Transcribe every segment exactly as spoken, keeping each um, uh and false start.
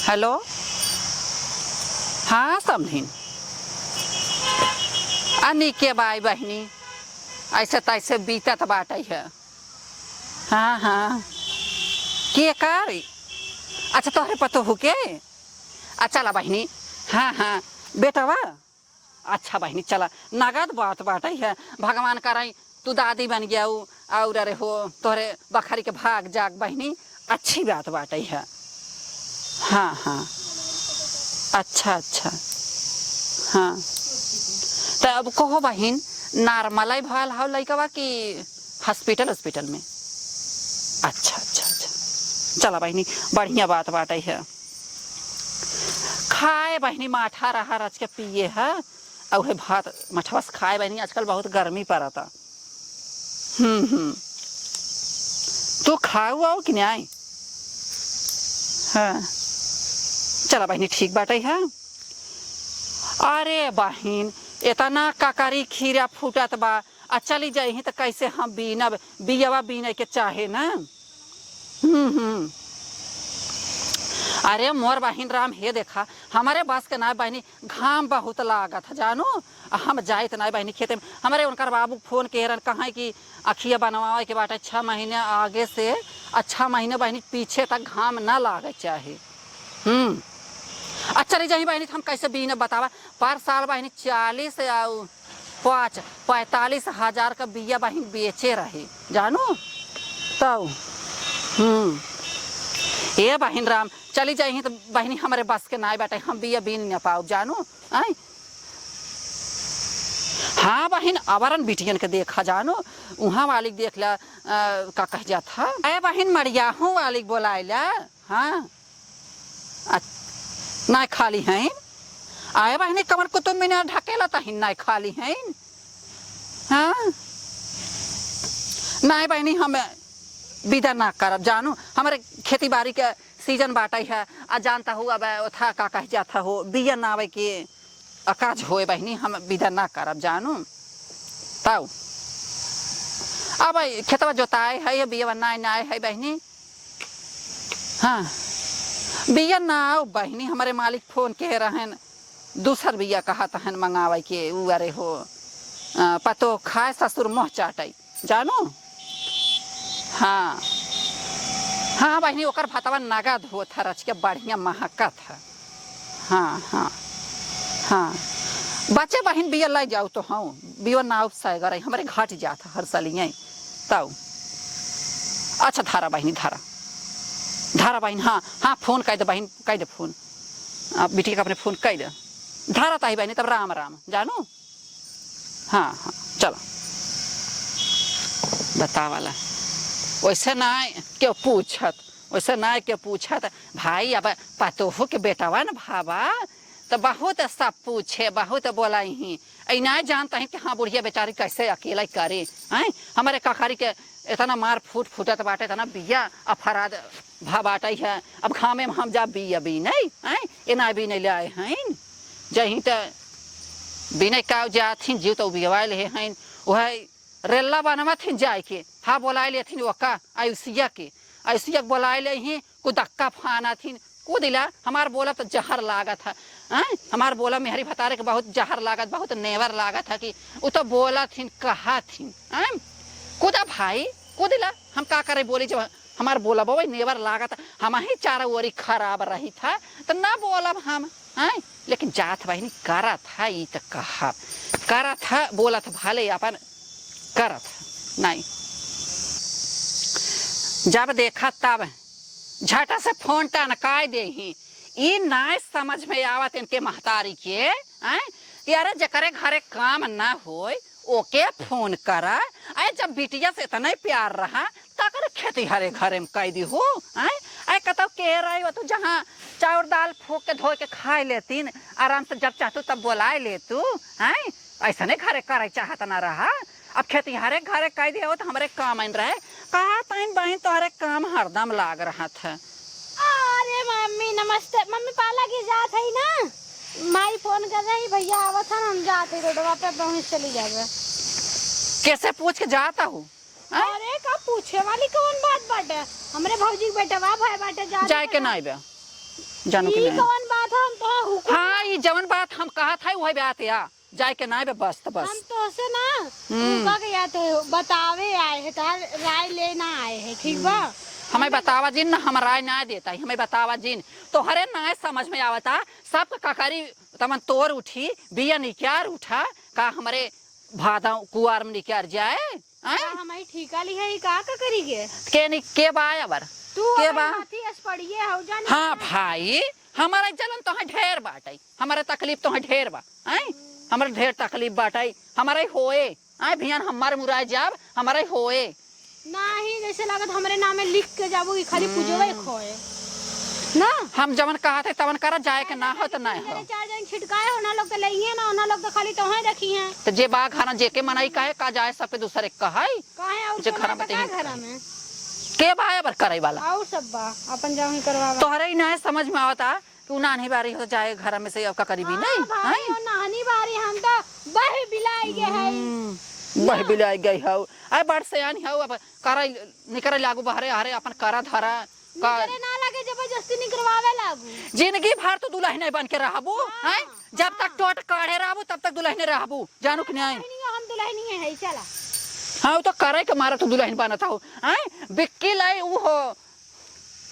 हेलो, हाँ समधिन, आ निके बाई बहिनी, ऐसे तैसे बीतत बाटै है। हाँ हाँ, के कारी? अच्छा, तोहरे पतोहू के? आ चला बहिनी, हाँ हाँ, बेटवा, अच्छा बहिनी, चला, नगद बात बाटै है, भगवान करैं तू दादी बन गया उ, और अरे हो, तोहरे बखरी के भाग जाग बहिनी, अच्छी बात बाटै है। हाँ हाँ, अच्छा अच्छा, हाँ। त अब कहो बहिन, नॉर्मलै भल हौ लइकवा कि हॉस्पिटल, हॉस्पिटल में? अच्छा अच्छा अच्छा, चला बहिनी, बढ़िया बात बाटै है। खाए बहिनी, माठा रहा रच के पिए है, अउहे भात मठवा से खाए बहिनी, आजकल बहुत गर्मी पड़ता। हम्म हम्म, तू खाऊ आओ कि नहीं? हाँ, चला बहिनी, ठीक बाटै है। अरे बहिन, एतना ककरी खीरा फूटत बा, आ चली जाइहीं त कैसे हम बीनब, बियवा बीने के चाहे ना। हम्म हम्म। अरे मोर बहिन राम, हे देखा, हमरे बस के ना बहिनी, घाम बहुत लागत है जानू, आ हम जाइत ना बहिनी खेते में। हमरे उनकर बाबू फोन के रहन, कहाँ कि अखिया बनवावे के बाटे छह महीने आगे से, आ छह महीने बहिनी पीछे तक घाम ना लागे चाहे। हम्म। अच्छा रह जाही बहिनी, त हम कैसे बीनब बतावा? पर साल बहिनी चालीस आउ पाँच, पैंतालीस हजार का बिया बहिन बेचे रहे, जानू? तौ, हम्म, ए बहिन राम, चली जाइही त बहिनी हमरे बस के नाय बाटे, हम बिया बीन न पाउब, जानू? आय? हाँ बहिन, अवरन बिटियन के देखा, जानू? उहाँ वाली के देख ला, अ, का कह जात ह? ए बहिन, मड़ियाहू वाली के बोलाइला, हाँ? आ, नाय खाली हइन। आए बहिनी, कमर कुतुब मीनार ढकेला तहिन नाय खाली हइन। हाँ? नाय बहिनी, हम बिदा ना करब, जानू। हमरे खेती बारी के सीजन बाटै है, आ जानता हूँ अब ओथा का कह जात हो, बिया ना आवे के अकाज होए बहिनी, हम बिदा ना करब, जानू। तौ अब खेतवा जोताए है, बियवा नाय नाय है बहिनी, हाँ, बिया ना आउ बहिनी, हमरे मालिक फोन के रहन, दूसर बिया कहत हन मंगावे के, उ अरे हो, अ, पतो खाए ससुर मोह चाटै, जानू? हाँ, हाँ बहिनी, ओकर भतवा नगद होत ह, रच के बढ़िया महकत ह। हाँ, हाँ, हाँ, बचे बहिन, बिया लै जाउ तो हौ, बिया ना आउ सैगर है, हमरे घट जात ह हर सलियै। तौ। अच्छा, धरा बहिनी, धरा। धरा बहिन, हाँ, हाँ, फोन कइ दे बहिन, कइ दे फोन। आ, बिटिया के अपने फोन कइ दे। धरा ताही बहिनी, तब राम राम, जानू? हाँ, हाँ, चला। बतावला। वैसे नाय केउ पूछत, वैसे नाय केउ पूछत। भाई, अब पतोहू के बेटवा न भावा, त बहुत सब पूछे, बहुत बोलइहीं। ई नाय जानत ही कि हाँ, बुढ़िया बेचारी कैसे अकेले करे, हैं? हमरे ककरी के एतना मार फूट फूटत बाटे, एतना बिया अफराद भा बाटै है। अब घामे में हम जा बिया बीनै, हैं? ए नाय बीनै ले आए हैं। जहीं त बीनै का जात हिन, जीव त उबियवाए लेहे हैं। वह रेल्ला बनवत हिन जाए के, हाँ, बोलाए लेथिन ओका, आयुषिया के, आयुषिया के बोलाए लेही, कुदक्का फानत हिन, कुदिला, हमार बोलब त जहर लागत है, हैं? हमार बोलब मेहरी भतारे के बहुत जहर लागत, बहुत नेवर लागत है कि उ तो बोलत हिन, कहत हिन, हैं? कुदा भाई, कुदिला, हम का करे बोली जब हमार बोलब वही नेवर लागत, हमही चारों ओरी खराब रही था, त ना बोलब हम, हैं? लेकिन जात बहिनी करत है, ई त कहब, करत है, बोलत भले अपन करत है, नाई। जब देखा तब झटा से फोन टनकाए देही। ई नाय समझ में आवत इनके महतारी के, हैं? कि अरे जेकरे घरे काम ना होय, ओके फोन करा। अरे जब बिटिया से इतना प्यार रहा, त करे खेती हरे घरे में कइ दी हो, हैं? अरे कतौ के रही हो तू, जहाँ चाउर दाल फूक के धोए के खाए लेतीन, आराम से जब चाहतू तब बोलाए लेतू, हैं? ऐसने घरे करे चाहत ना रहा। अब खेती हरे घरे कइ दिया हो त हमरे काम आइन रहे। कहा तइन बहिन तोहरे काम हरदम लाग रहत है। अरे मम्मी नमस्ते। मम्मी पाला की जात है ना, माई फोन कर रही, भैया आवत है, हम जात है रोडवा पे, पहुँच चली जाबे। कैसे पूछ के जाता हूँ? हैं? अरे का पूछे वाली कौन बात बाटे? हमरे भौजी के बेटवा भाई बाटे, जाने जाए के के ना। नाई बे। जानू कि ई नहीं? कवन बात है? हम तो हुकुम हाँ, ई जवन बात हम कहत है, वही बात या। जाए के ना बे, बस त बस। हम तोहसे ना, हम्म। उनका के या तो बतावे आए है, तोहार राय लेना आए है, ठीक बा? हम्म। हमें बतावा जिन ना, हम राय ना देता है, हमें बतावा जिन। तोहरे ना समझ में आवता, सब ककरी तमन तोर उठी, बिया निक्यार उठा, का हमरे भादा कुआर में निक्यार जाए? आय? का हमही ठीका लिहे, ई का, का करी गे? के नि-, के बा अबर? तू के अगर बा? हाथी अस पड़िए हौ, जान हाँ ना। भाई, हमारा जलन तोहे ढेर बाटै, हमारा तकलीफ तोहे ढेर बा, आय? हमारा ढेर तकलीफ बाटै, हमारा ही होए, आय? भियान हमार मुराय जाब, हमारा ही होए। नाही, जैसे लागत हमरे नामे लिख के जाबू कि खाली हम्म। पूजवे खोए। ना? हम जवन कहत है तवन करा, जाए के ना हो त ना हो। चार जन छिटकाए हो, ना लोग तो लइहे ना, ना लोग तो खाली तोहे देखी हैं। तो जे बा घर जेके मनई कहे का जाए, सबके दूसरे के कहाई। काहे और जे के घर ना में तो का तेही घर में? के बा अबर करे वाला? और सब बा, अपन जाऊं ही करवावा। तोहरे ही ना है समझ में आवता, तू नान्ही बारी हो जाए घर में से अब का करीबी हाँ नहीं, भाई, हैं? ओ नान्ही बारी हम तो बह बिलाई गए हई। हम्म, बह ना। बिलाई गई हौ। अरे बड़ सयानी हौ, अब करा निकरे लागू बहरे हरे अपन करा धरा। का निकरे ना लागे, जबरदस्ती निकरवावे लागू। जिंदगी भर तू दुलहिने बन के रहबू, हाँ, हैं? जब तक हाँ। टोट काढ़े रहबू तब तक दुलहिने रहबू, जानू कि नहीं? दुलहिनिया हम दुलहिनिया है, चला। हाँ, वो तो करे के मारा तू दुलहिन बनत हो, हैं? बिक्की लाई ऊ हो।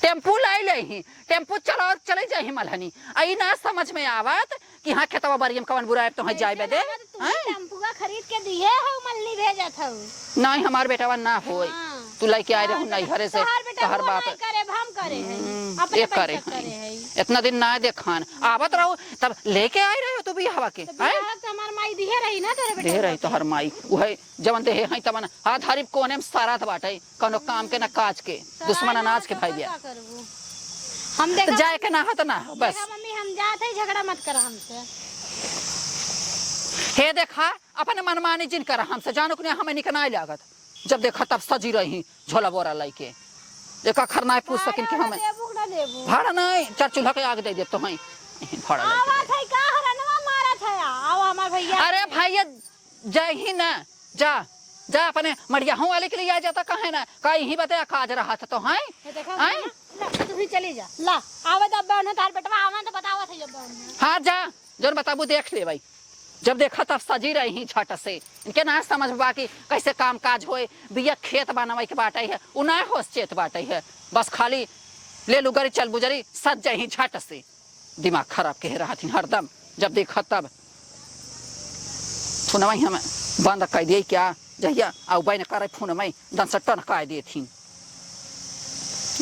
टेम्पू लाई ले ही, टेम्पू चलावत चले जाए ही मलहनी। आ ई ना समझ में आवत कि हाँ खेतवा बारी में कवन बुराई तो है जाए बदे। तू हैं? टेम्पुआ खरीद के दिए हो, मलनी भेजत हो। नहीं, हमार बेटवा ना होई। हाँ। तू लेके आए रहू हाँ, नैहरे से, तोहार बेटा तोहार वो बाप। नहीं करे, हम करे हैं। हम्म, अपने ये करे पैसा हैं। करे हैं। इतना दिन ना देखन, आवत रहो तब लेके आए रहे हो तू बियाहवा के, तो हैं? बियाह तो हमार माई दिहे रही ना तोरे बेटा दे रही के। तोहर माई, उहे जवन देहे हैं तवन हाथ हरीफ कोने में सारत बाटे। कौनो काम के ना काज के, तो दुश्मन राजा अनाज के तो भाई का गया। का करबू? हम तो देखा जाए के ना हो तो ना हो, बस। देखा मम्मी, हम जात है, झगड़ा मत करा हमसे। हे देखा, अपने मनमानी जिन करा हमसे, जानो कि नहीं, हमें निक ना लागत। जब देखा तब सजी रही झोला बोरा लेके, एक अखर ना पूछ भाड़ा सकिन कि वाड़ा हमें देबू कि ना देबू? भाड़ा नहीं, चार चूल्हा के आग दे दे तो हैं। भाड़ा लेके। आवत है का हरनवा मारत है? आओ हमार भैया। अरे भैया, जाए ही ना, जा, जा अपने मड़ियाहू वाले के लिए आ जाता, काहे ना? का यही बते काज रहा था तो, हैं? ये देखा, हैं? ना, तू भी चली जा। ला, आवे जब बहन तार बेटवा आवे तो बतावा था जब बहन। हाँ, जा, जौन बताबू देख ले भाई। जब देखा तब सजी रही झट से। इनके ना समझ बा कि कैसे काम काज होए, बिया खेत बनवे के बाटे है, उ ना होश चेत बाटे है। बस खाली ले लू गरी चल बुजरी, सज जाही झट से। दिमाग खराब के रहत हिन हरदम, जब देखा तब। फोनवा ही हम बंद कर दिए क्या, जहिया आउ बैन करे फोनवा ही दन से टन कर देत हिन।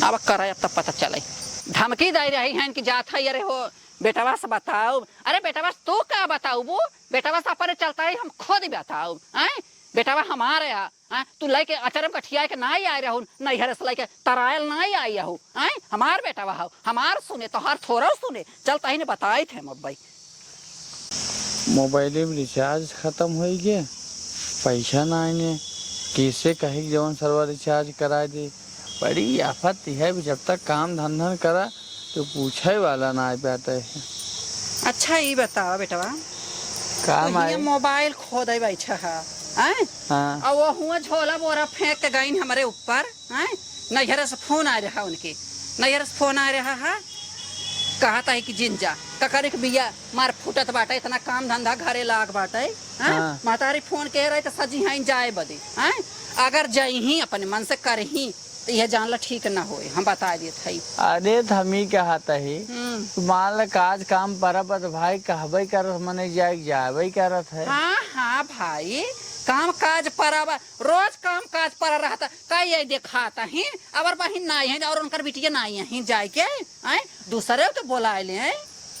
अब करे, अब तब पता चले। धमकी दे रही हैं कि जात है, अरे हो बेटवा से बताओ। अरे बेटवा से तू का बताओ, वो बेटवा से अपने चलता है, हम खुद ही बताओ। हैं? बेटवा हमारे आ, हाँ, तू लइके अचरम कठियाए के नाई आए रहू, नैहर से लइके तरायल नाई आई रहू, आए? हमार बेटवा हौ, हमार सुने, तोहार थोड़ा सुने। चल, तही ने बताई थे हम अब्बई। मोबाइले में रिचार्ज खतम होई गे, पैसा ना आइने, कैसे कही जवन सरवा रिचार्ज कराए दे। बड़ी आफत है, जब तक काम धंधन करा, तो पूछे वाला ना आए पाते हैं। अच्छा, ई बतावा बेटवा, का तो हियाँ माई? मोबाइल खोदे बैठा है, हैं? हाँ। और वो हुआ झोला बोरा फेंक के गईन हमरे ऊपर, हैं? नैहरे से फोन आ रहा उनके, नैहरे से फोन आ रहा है, कहता है कि जिन जा, ककरे के बिया मार फूटत बाटे, इतना काम धंधा घरे लाग बाटे, हैं? हाँ। महतारी फोन कह रहे तो सजी हैं जाए बदे, हैं? अगर जइही अपने मन से करही तो यह जान ला ठीक ना होए, हम बता देत हई। अरे, त हम ई कहत हई, हम्म। तू मान ल, काज काम परब त भाई कहबे करत, मने जाए, जाबे करत है। हाँ, हाँ भाई, काम काज परब, रोज काम काज पर रहता, का ये देखात ही, अबर बहिन नाई है और उनकर बिटिया नाई है, जाए के, आए, दूसरे तो बोलाए ले, आए,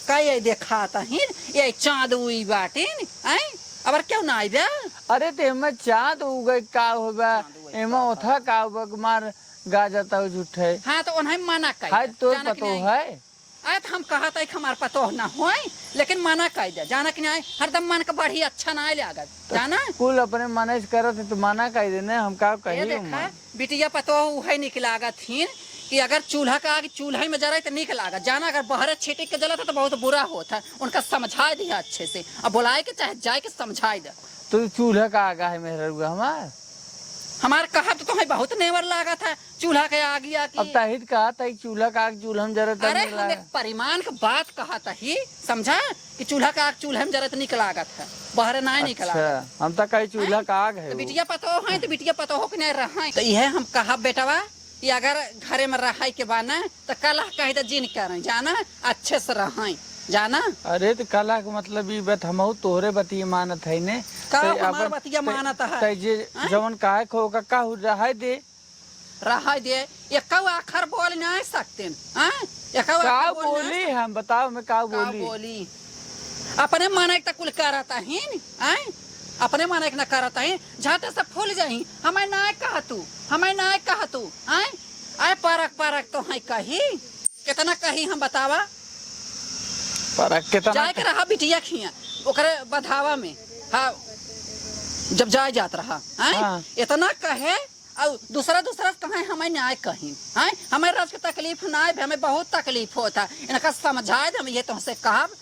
का ये देखात ही, ये चाँद उई बाटिन, आए, अबर क्यों ना आइबे? अरे, त एमे चाँद उगे का होबे? चाँद उगे एमे का ओथा होबे? का होबे? मार गा जाता हो झूठे। हाँ, तो उन्हें मना कही हाय, दे। तोर जानत पतो नहीं। है? अरे, तो हम कहत है कि हमार पतोह ना होए, लेकिन मना कही दे। जाना कि नहीं, हरदम मन के बढ़ी अच्छा ना लागत। तो जाना? कुल अपने मन से करत है, तो मना कही दे ने, हम का कही ए देखा, उमन? बिटिया पतोह उहे निक लागत हिन कि अगर चूल्हा का आग चूल्हे में जरे तो निक लागत। जाना, अगर बहरे छिटिक के जलत है, तो बहुत बुरा होत है। उनका समझाए दिया अच्छे से। अब बुलाए के चाहे जाए के समझाए दे। तो चूल्हा का आगा है मेहररुआ हमार? हमार कहब तो तोहई बहुत नेवर लागत है, चूल्हा के आगी आगी। अब तहित कहा तई चूल्हा का आग चूल्हा में जरत अरे, निकला हम है। एक परिमाण के बात कहा तही, समझा, कि चूल्हा का आग चूल्हा में जरत निक लागत है, बहरे नाय निक अच्छा, लागत। हम तो कही चूल्हा हैं? का आग है तो वो। बिटिया पतोह हैं, तो बिटिया पतोह के नहीं रहा है। तो यह हम कहब बेटवा, कि अगर घरे में रहै के बा ना, त कलह कहि दे जिन करें, जाना, अच्छे से रहै, जाना। अरे, त कलह के मतलब ई बात, हमहू तोहरे बतिये मानत है ने। का तो हमार अपन बतिया ते-, मानत है? ते जे हैं? जवन कहे खो, ओका कहू रहै दे। रहै दे, एकौ आखर बोल नाय सकतेन, हैं? एकौ का आखर बोल नाय बोली सकतेन। हम, बताओ, मैं का का बोली? बोली? अपने मन एक त कुल करत अहिन, आय? अपने मन एक न करत अहिन, झट से फूल जाही। हमें नाय कह तू, हमें नाय कह तू, आय? आय परक परक तो है कही। कितना कही हम बतावा? परक कितना जाए के कही? रहा बिटिया खिया, ओकरे बधावा में, हाँ, जब जाए जात रहा, आय? हाँ। इतना कहे, अउ दूसरा, दूसरा से कहें, हमें नाय कहीं, हैं? हमें रज के तकलीफ नाय भे, हमें बहुत तकलीफ होत है। इनका समझाए दे, हम ये तुमसे कहब,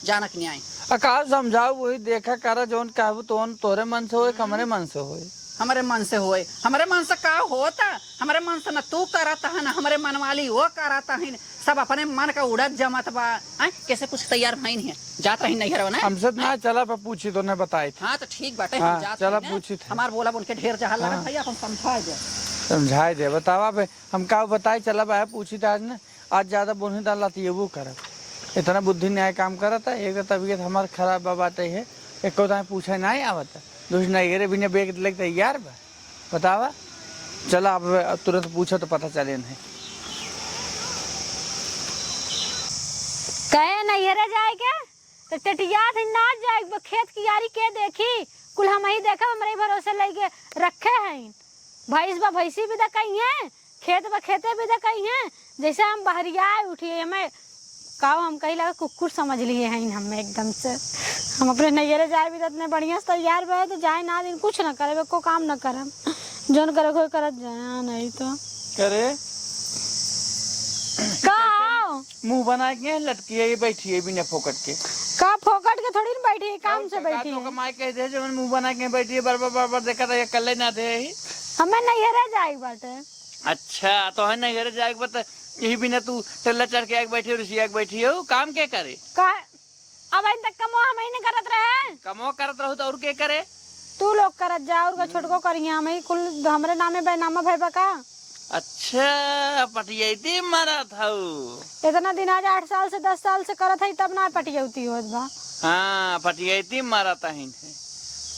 जानक न्याय। आ, का समझाऊ, वही देखा करा, जौन कहबू, तौन तोरे मन से होए, कि हमरे मन से होए? हमरे मन से होए। हमरे मन से का होता? हमरे मन से न तू करत है, न हमरे मन वाली वो करत है। सब अपने मन का उड़त जमत बा। हैं? कैसे कुछ तैयार भइन है? जात रही नैहरवा ना? हमसे ना, हैं? चला पर पूछी तो न बताई थी। हाँ, तो ठीक बाटे, हम हाँ, जात चला रही ना। पूछी थी। हमार बोला उनके ढेर जहा लागत हाँ। है, अपन समझाए दे। समझाए दे, बतावा बे, हम का बताई, चला बा, पूछी तो आज ना, आज ज्यादा बोलही तो लतियेबू करब। इतना बुद्धि न्याय काम करत है, एक तो तबीयत हमार खराब बा बाटे है, एको दाएं पूछे नाहीं आवत है, दूसरी नैहरे बिना बेग लेके तैयार बा। बतावा, चला अब तुरंत पूछो तो पता चले नहीं। कहे नैहरे जाए के, तो टेटियात ही ना जाए, खेत कियारी के देखी, कुल हमही देखब, हमरे भरोसे लइके रखे हैं। भैंस बा भैंसी भी देखइहें, खेत बा खेते भी देखइहें, जैसे हम बहरिया उठिए, हमें का हम कही लगा कुकुर समझ लिए हैं हमें एकदम से। हम अपने नैहरे जाए भी तो इतने बढ़िया से तैयार बा, तो जाए ना दिन कुछ ना करे, एको काम ना करम, जौन करे कोई करत जाए, हाँ, नहीं तो। करे? का हो? मुंह बना के लटकी है, ये बैठी है बिना फोकट के। का फोकट के थोड़ी ना बैठी है, काम और से का, बैठी तो है। का माई कह दे, जवन मुंह बना के बैठी है, बार बार, बार बार देखा था, ये कल्ले ना थे ही। हमें नैहरे जाए बाटे। अच्छा, तो है नैहरे जाए के बा, त यही बिना तू टेल्ला चढ़ के आके बैठी हो, रिसिया के बैठी हो, काम के करे? का, अब इन तक कमो हम ही न करत रहे। कमो करत रहू तो और के करे? तू लोग करत जा, और का छोटको करिया, हम ही कुल हमरे नामे बैनामा भय बा का? अच्छा, पटियैती मारत हऊ। इतना दिन आज आठ साल से, दस साल से करत है, तब ना पटियौती होत बा। हाँ, पटियैती मारत हईन है।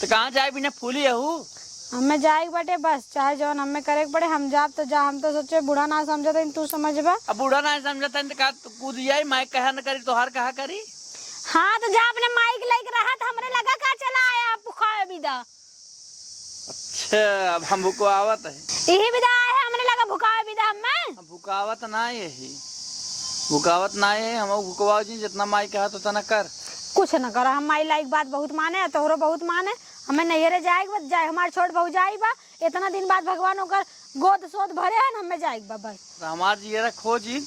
तो कहाँ जाए बिना फूली अहू? हमें जाए के बाटे बस, चाहे जौन हमें करे के पड़े, हम जाब तो जा, हम तो सोचे बूढ़ा ना समझत हईन, तू समझबा। अब बूढ़ा ना समझत हईन तो का तू कूद जाई, माई कहा न करी, तोहार कहा करी? हाँ, तो जा अपने माई के लइके रहा, तो हमरे लगा का चला आया, भुखावे बिदा। अच्छा, अब हम भुकवावत है। यही बिदा आए है, हमरे लगा भुकावे बिदा हमें। अब भुकावत ना यही, भुकावत ना है, हम भुकवाओ जी, जितना माई कहा तो तना कर। कुछ न करा, हम माई लाइक बात बहुत माने, तोहरो बहुत माने। हमें नैहरे जाए के बा, जाए, हमार छोट भौजाई बा, इतना दिन बाद भगवान ओकर गोद सोद भरे हन, हमें जाए के बा बस। तो हमार जियरा खोजी।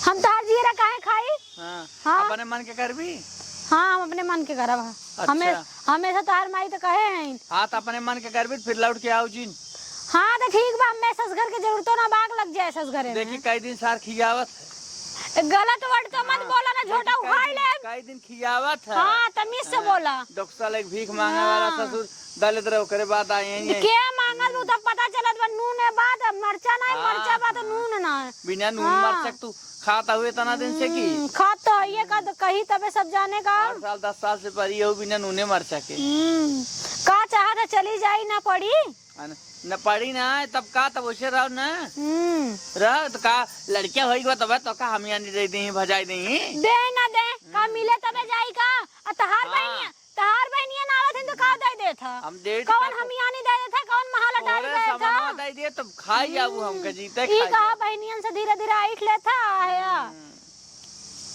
हम तोहार जियरा काहे खाई? हाँ। हाँ। अपने मन के करबी? हाँ, हम अपने मन के करब। अच्छा। हमें, हमेशा तोहार माई तो कहे हैं। हाँ, तो अपने मन के करबी, फिर लौट के आओ जिन। हाँ, तो ठीक बा, हमें ससुर के जरूरतो ना बाग लग जाए ससुर में। देखी, कई दिन सार खियावत है। गलत word तो मत हाँ, बोला ना, झोटा देखी, कई उखाड़ दिन, ले। कई दिन खियावत है। हाँ, तमीज से हाँ, बोला। डोकसा लेके भीख मांगे वाला हाँ। ससुर दलित रहे, ओकरे बाद आए हैं ये। के मांगल, उ तब पता चलत बा, नून है बात, मरचा ना है, हाँ, मरचा बात, हाँ। नून ना है। बिना नून हाँ। मरचा के तू खात हुए इतना दिन से की? हम्म, खात तो है ये, का तो कही तबे सब जाने का। आठ साल, दस साल से परी हो बिना नूने मरचा के। हम्म, का चाहत है चली जाई ना पड़ी? आ न, न पड़ी ना, तब का, तब वैसे रहो ना। हम्म। रहो तो का, लड़किया होई गवा तबे तो का हम यानी दे दी, भजाई दी। दे ना दे, का हम्म। मिले तबे जाई का? आ तहार हाँ। बहनिया, तहार बहनिया ना आवत हन तो का दे देत ह? हम दे देत कौन का तो हम यानी दे देत ह, कौन महाला डाल तोरे दे देत ह? सामानवा दे दिए तब खाई जाबू हमके हम्म। जीते ई खाई कहा जाबू। बहनियन से धीरे धीरे ऐठ लेत ह, आया। हम्म।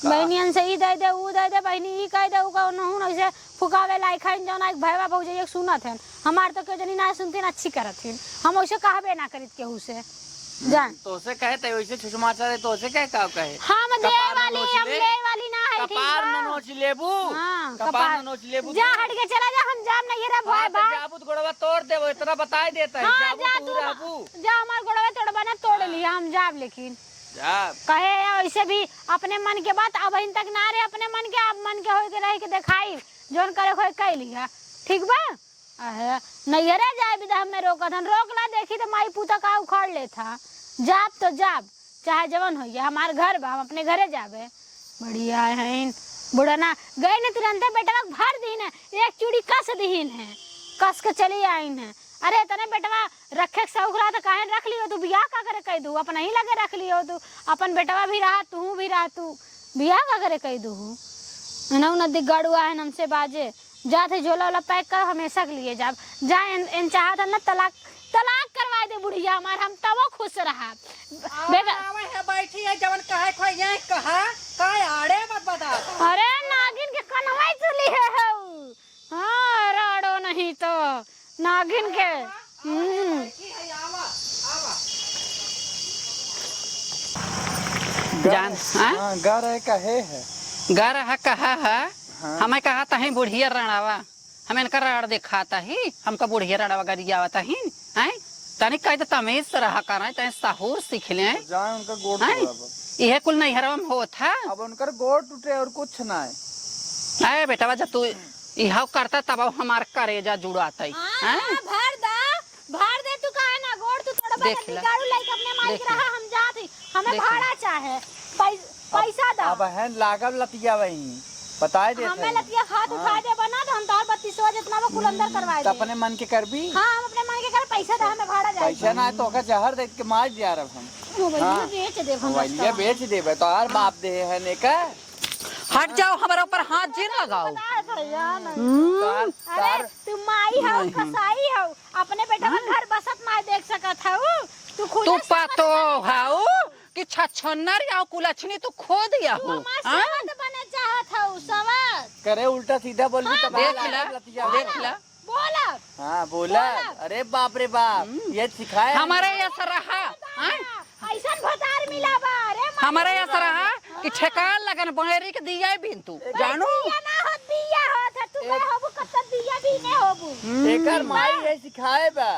का? बहनियन से ई दे दे, ऊ दे दे, बहनी ई कह दे, ऊ कह, नहून ऐसे फुकावे लायक है, जौन एक भयवा भौजैया के सुनत हन। हमार तो केहू जनी ना सुनतीन, अच्छी करत हिन। हम वैसे कहबे ना करित केहू से। हम्म, जान। तोसे कहे त वैसे छुछमाचा रहे, तोसे कहे का कहे? हम दे कपार में वाली, नोच हम ले। ले वाली ना है, ठीक कपार बा? में नोच लेबू। हाँ, कपार पान पा-, नोच लेबू जा, तू। हट के चला जा, हम जाब नहीं रे भाई, हाँ, तो भाई। जाबू तो गोड़वा तोड़ देबो, इतना बताई देता है, हाँ, जाबू जा तू तू, रहबू। जा, हमार गोड़वा तोड़बा ना, तोड़ हाँ। लिया, हम जाब लेकिन। जाब। कहे या वैसे भी अपने मन के बात, अब इन तक ना रहे अपने मन के, अब मन के होई के रह के देखाई, जौन करे होई कह लिया, ठीक बा? अहे, नैहरे जाए बिदा हमें रोकत हन, रोक ला, देखी तो माई पूता का उखाड़ लेत हा। जाब तो जाब, चाहे जवन होइए, हमार घर बा, हम अपने घरे जाबे। बढ़िया हईन, बुढ़ना गए न तुरंते बेटवा के भर दीन है, एक चूड़ी कस दीन है, कस के चली आइन है। अरे इतने बेटवा रखे के शौक रहा तो काहे रख लियो तू, बियाह का करे कह दू, अपना ही लगे रख लियो तू, अपन बेटवा भी रहा, तू भी रहा, तू बियाह का करे कह दू। नौ नदी गड़ुआ है हमसे बाजे, जात है झोला वाला पैक कर, हमेशा के लिए जाब। जा, इन, इन चाहत है ना तलाक, तलाक करवा दे बुढ़िया हमार, हम तबो खुश रहा। आवा, बेटा। आवा है, बैठी है, जवन कहे खोई यही कहा, काय आड़े मत बता। अरे नागिन के कनवा ही तू ली है हऊ। हाँ, राड़ो नहीं तो नागिन के। आवा, आवा, हम्म। बैठी है, आवा, आवा। जान, हाँ? हाँ, गा रहे कहे है। गा रहा कहा है। हाँ। हमें कहा तहीं बुढ़िया राड़ावा। हम इनका राड़ देखाता ही, हमका बुढ़िया राड़वा गरियावता ही, हैं? तनी कह दे तमीज से रहा करें, तनी सहूर सीख लें। तो जाए उनका गोड़ हैं? तोड़ब। इहे कुल नैहरवा में होत है। अब उनकर गोड़ टूटे और कुछ ना है। अरे बेटवा, जब तू इहो करता तब हमार करेजा जुड़ाता ही, हाँ, हैं? हाँ, भर दा, भर दे, तू काहे ना गोड़ तू तोड़बा, देख जल्दी ला। गाड़ू लेके अपने माई देख के ला। रहा, हम जात ही, हमें देख ला। भाड़ा चाहे, पै-, पैसा दा। अब है लागल लतिया वही, बताए देत हमें है। लतिया खात हाँ। उठाए देबा ना, तो हम तोहार बत्तीसवा जितना बा कुल अंदर हम्म, करवाए तो दे। अपने मन के करबी? हाँ, हम अपने मन के कर, पैसा दा, हमें भाड़ा जाए। पैसा ना है तो ओका जहर दे के मार दिया रब हम। मोबाइलिया हाँ। बेच देब हम मोबाइलिया रस्ता। बेच देबे, तोहार बाप दे है ने का? हट जाओ, हमारे ऊपर हाथ जिन लगाओ। बता भैया, नहीं। हम्म। तोहार, अरे, तोहार तू माई हऊ, नहीं। कसाई हऊ, अपने बेटा का हाँ। घर बसत माई देख सकत हऊ, तू खुद तू से पतो हऊ कि छछन्नर या कुलछनी तू खोद या तू हो, हमार हाँ? सवत बने चाहत हऊ, सवत। करे उल्टा सीधा बोलबी हाँ, तब देख ला, लतिया देख वाला। ला। बोलब। हाँ, बोलब। बोलब। अरे बाप रे बाप, हम्म। ये सिखाए हमारे हमको। ये सरहा, हाँ? ऐसन भतार मिला बा, अरे माई हमारे ये रे। सरहा कि हाँ। ठेकान लगन बहेरी के दिया बिन तू, बस जानू? दिया ना होत, बिया होत है, तू एक कहे होबू, कब तक बिया बीने होबू? हम्म। एकर माई ये सिखाए बा।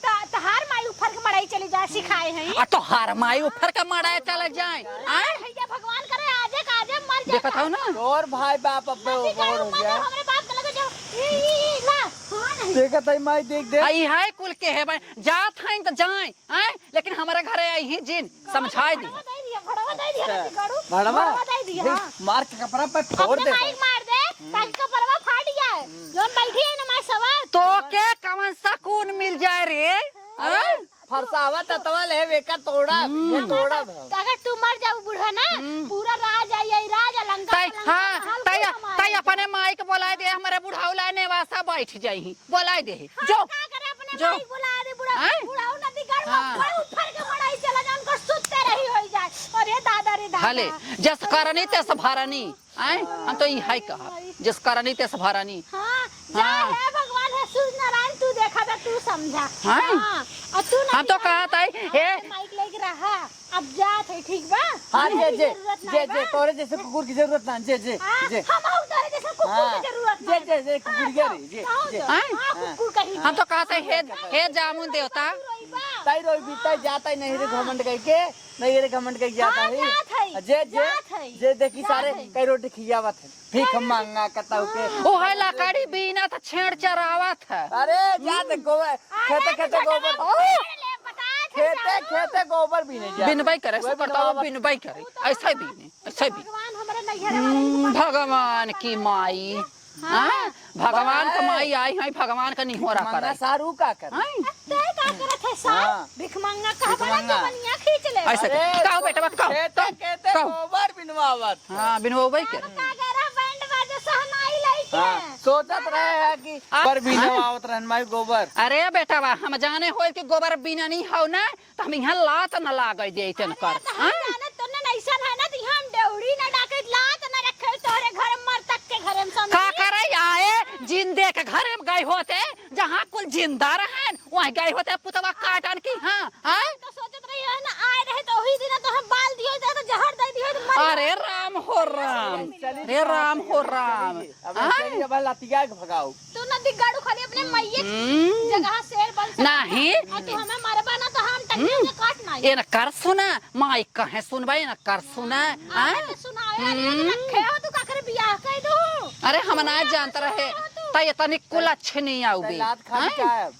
त-, तहार माई उफर के मड़ई चली जाए, सिखाए हैं। आ तोहार माई उफर के मड़ई चले जाए। आय? भैया भगवान करे, आजे का आजे मर जाए। देखत हौ ना? तोर भाई बाप अब नदी का बड़ हो ऊपर गया। हमरे बाप के लगे जो, ई, ई, ई, ना, हाँ नहीं। देखत है माई, देख, देख। आ, ई है कुल के है भाई, जात हैं त जाए, आय? लेकिन हमारे घरे आई ही जिन, समझाए दी। भड़वा दे दिया, भड़वा दे दिया, अच्छा। नदी गाड़ू। भड़वा? भड़वा दे दिया, देख, हाँ। मार के कपड़ा पे फोड़ अपने दे माई भाई। मार दे, हम्म। ताकि कपड़वा फाट जाए। हम्म। जौन बैठी है ना माई सवार। तो के कवन सकून मिल जाए रे? अरे, हाँ? फरसावा ततवा ले, वेका तोड़ा, हम्म। ये तोड़ा था। अगर तू मर जाऊ बूढ़ा ना, हम्म। पूरा राज आई, आई राज, लंका तै, का लंका हाँ, महल तै, पूरा हमारे तै हो अपने जाए। माई के बोलाए दे, हमारे बुढ़ाऊ लाए नेवासा बैठ जाई, बोलाए दे। हाँ, जो, का करे, अपने जो। माई बोलाए दे, बुढ़ा, आय? बुढ़ाऊ नदी गढ़ में हाँ। उफर, उफर के मड़ई चला जाए, उनकर सुत्ते रही होई जाए। अरे दादा रे दादा। हले, जस करनी तस भरनी। आय? हम तो ई हाय कहा, जिस करनी तेस भरनी। हाँ, जा हाँ। हे भगवान, हे सूर्य नारायण, तू देखा था, तू समझा। हाँ। हाँ, और तू ना हम तो दिखा कहा था, ना, हे। अपने माइक लेके रहा, अब जात है, ठीक बा? हाँ, जे, हमारी जे, जरूरत जे, ना जे, बा। तोरे जैसे कुकुर की जरूरत ना, जे, जे, हाँ, जे। हम और तोरे जैसे कुकुर हाँ, की जरूरत जे, ना। जे, जे, हाँ, कुकुरिया जाओ, रे, जे, जाओ, जे। जाओ। हाँ? हाँ, हाँ। कुकुर कहीं। हम तो कहा था, हे, हे जामुन देवता। तू रोइबा। तई रोइबी, तई जाता ही नहीं रे हाँ। घमंड कह के। नहीं, ये रे घमंड के जाता हाँ, है। जात है, जे, जे, जात है, जे देखी जात सारे है। कई रोटी खियावत है। भीख मांगा कतौ के। हाँ। ओ है लकड़ी बीनत छेड़ चरावत है। अरे, जात गोबर, आज खेते, आज खेते झगड़ा गोबर। ओ! ले बताए थे खेते, जानो। खेते गोबर बीने जात। बिनबई करे, वही सुपर तो बिनवावत। बिनबई करे। ऐसे बीने, ऐसे बीने। भगवान हमरे नैहर वाले हम्म, भगवान की माई। हाँ, हाँ? भगवान क माई आई है, भगवान क निहोरा मंगा करे। सारू का करे? हाँ? ते का करत है सार? हाँ। भिखमंगा कहा भिखमंगा। बड़ा जवनिया खींच ले। ऐसे अरे, कहो बेटवा, कहो, खेते, कहो, खेते कहो। गोबर बिनवावत। हाँ, बिनवावे के। का कह रहा बैंड बाजा सहनाई लइके? हाँ, सोचत रहे है कि आ, गोबर बिनवावत रहन माई गोबर। अरे बेटवा, हम जाने होई कि गोबर बिननी हौ ना, त हम इहाँ लात न लागै देइतन अरे, कर, त हम हाँ? जानत तो न अइसन है ना, त इहाँ हम डेउड़ी न डाके लात न रखे तोहरे घर में, मरतक के घर में, समझी? का करे आए, जिंदे के घर में गए होते, जहाँ कुल जिंदा रहन, वहीं गए होते पुतवा काटन की, हाँ, हाँ? हम तो सोचत रही है ना, आए रहे तो वही दिन तो हम बाल दियो, तो जहर दे दियो, तो अरे राम हो राम, अरे राम हो राम। अब आय? चलिए, अब लतिया के भगाओ। तू ना दिगाड़ू, खाली अपने मैये हम्म। जगह शेर बन सकता नहीं। है। और तू हमें मारबा ना तो हम टंगिया हम्म। से काट ना। ए ना कर सुना, माई कहे सुनबा, ए ना कर सुना। आय? आय? सुनावे वाली हम्म। रखे हो, तू काकर बियाह कर दू। अरे हम ना जानत रहे, तू। त इतनी कुलच्छनी आउबे। लात खा आय? जाए।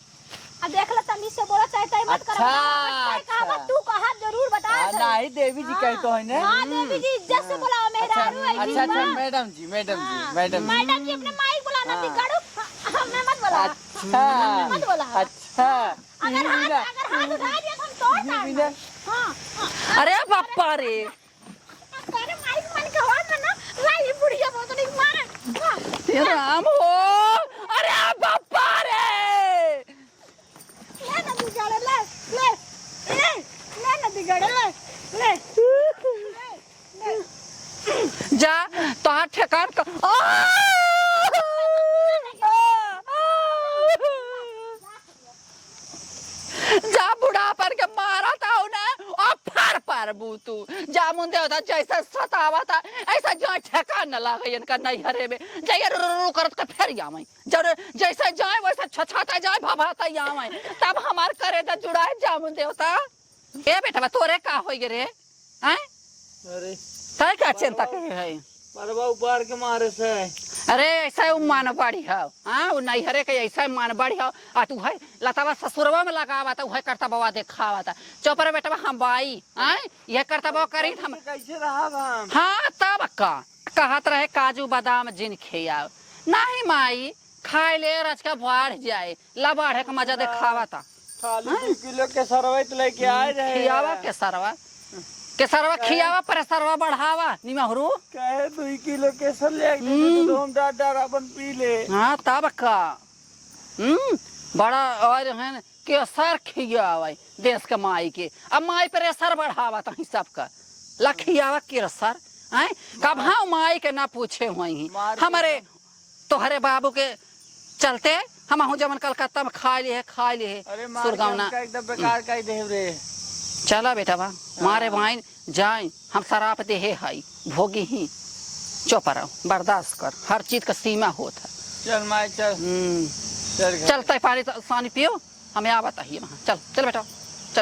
आ देख ले, तमीज से बोला, चाहे तय मत कर। अच्छा, बता, अच्छा। कहा, तू कहा जरूर बता हाँ, दे। नहीं, देवी जी हाँ, कही तो है ना। हाँ, देवी जी, इज्जत से बोला, अच्छा, मेहरारू है, अच्छा, अच्छा, हाँ। मैडम जी, मैडम जी, हाँ, मैडम जी। मैडम जी, अपने माई बोला ना, हाँ। दिगाड़ू, हाँ, हमें मत बोला। अच्छा, हमें मत बोला। अच्छा। अगर हाथ, बीना, अगर हाथ उठा दिया तो हम तोड़ बीना, डालना। बीना। हाँ, हाँ। अरे बापा रे। अरे माई के मन के होत है ना, लाई बुढ़िया बहुत नहीं मार। वाह। हे राम हो, अरे बापा रे। ले ना दिगाड़े, ले, ले, ए, ले ना दिगाड़े, ले, ले। जा, तोहार ठेकान का, आ! जा बुढ़ापन के मारत हौ ना, और फर फर बू तू। जामुन देवता जैसे सतावत है, ऐसा जो ठेकान न लागे इनका नैहरे में। जाइए रू रू रू करत के फेर आवे। जब जैसे जाए वैसे छछाता जाए, भभाता आवे। तब हमार करेजा जुड़ाए जामुन देवता। ए बेटवा, तोरे का होई गे रे? हैं? अरे। तै का चिंता परवा, करे है? परवा उपार के मारे से। अरे, ऐसा उ मान बाड़ी हौ। हाँ, उ नैहरे के ऐसा मान बाड़ी हौ। आ तू है, लतावा ससुरवा में लगावा त उहे करतबवा देखावा त। चुप रे बेटवा, हम बाई। हैं? ये करतबवा करी त हम कैसे रहब हम? हाँ, तब का? कहत रहे काजू बादाम जिन खियाव। नाही माई, खाए ले रचका बढ़ जाए। ला बाढ़े का मजा देखावा ता। खाली हाँ? दू किलो केसरवा तो लेके आए हम्म, रहे खियावा हैं। केसरवा। केसरवा काहे? खियावा, प्रेसरवा बढ़ावा, निमहरू। काहे दू किलो केसर ले आए, हम्म। दूध हम डार डार अपन पी ले। हाँ, तब का। हम्म, बड़ा और है केसर खियावा देश के माई के। अब माई प्रेसर बढ़ावा तहीं सबका। ला खियावा केसर, हैं? कब हाँ माई के ना पूछे हुई। मार के हमरे एकदम तोहरे बाबू के चलते हमहू जवन कलकत्ता में खाए लिहे, खाए लिहे, अरे मार के सुरगौना। हमका एकदम बेकार कर देव रे। चला बेटा बा, मारे हाँ। वाइन जाए, हम सराप देहे हई, भोगी ही। चुप रहो, बर्दाश्त कर, हर चीज का सीमा होत है। चल माई चल। हम्म। चल घर। चल तै पानी त-, सानी पियो, हमें आवत ही वहाँ। चल, चल बेटा।